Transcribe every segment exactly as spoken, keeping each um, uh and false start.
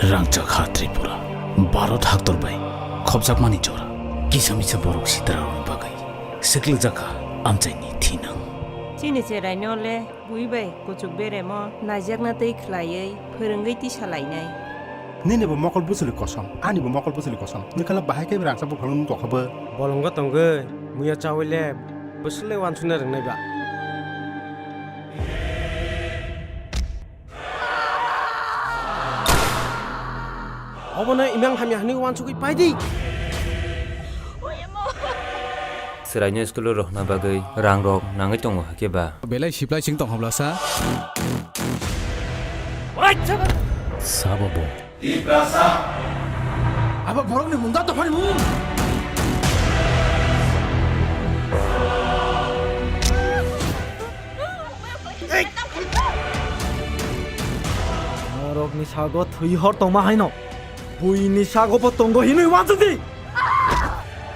Rangchak ha Tripura, Bharat haktor bai khopjakmani jora. Kisa misa borok sitrarokni bagwi swklikjak kha amchaini thinang. Chini cheraino le bui bai kuchuk beremo naijakna tei khlaiwi phwrwngwi tisa lainai. Nini bo mokol bwswli kosom, ani bo mokol bwswli kosom. Nwkhala bahai khe rangchak buphang nung tokha bo. Bolongo tongwi muya chawi le bwswlwi wansukna rwngnai ba. Obono imang hamya hwnwi wansugwi pai di. Chwraino school-o rohorna bagwi rangrok nangwi tongo hakhe ba? Belai siplai sing tong hobla sa? Sabo bo. Abo borokni mung da dophani mung. Norokni sago thwi hor tongma haino buini sago bo tongo hinwi uansukdi.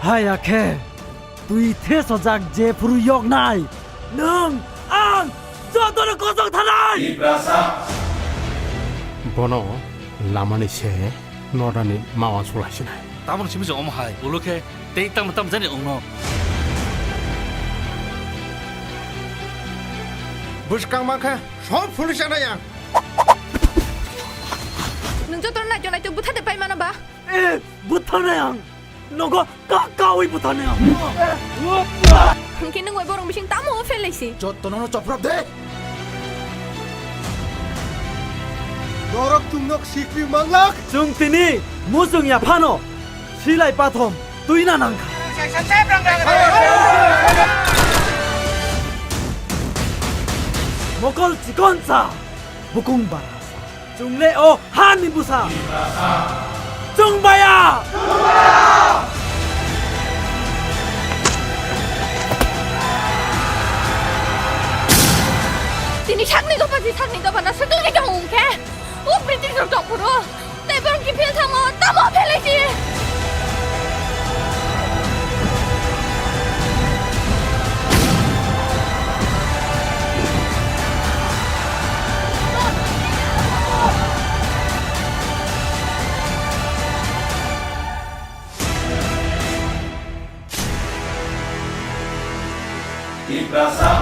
Haya khe twi thesojak jephuru yoknai, nwng ang jotono kosong thanai. Bono lamani se norani ma uansuk laisinai. Tabang simi se omo hai, ulo khe tei tamo tamo jani ongno. Bwskang mankha som phulwi chanai ang. Nwng jotono naitwi naitwi bwtha de pai mano ba? Eh, bwthanai ang. Nogo ka kawi bwthanai ang. Hwnkhe nwng bai borok bising tamo phelai si? Jotono no choprap de. Borok chwngno sikri manglak. Chwng tini muchung ya phano silai pathom twina nangkha. Mokol chikonsa, bukung bara. Chwng le o hani bwsa. Chwng baya. Tini sakni dophani sakni dophano swtwngwi tongo hwnkhe, o British rok tongphuru tei borok kiphil thango, tamo phelai si? Tiprasa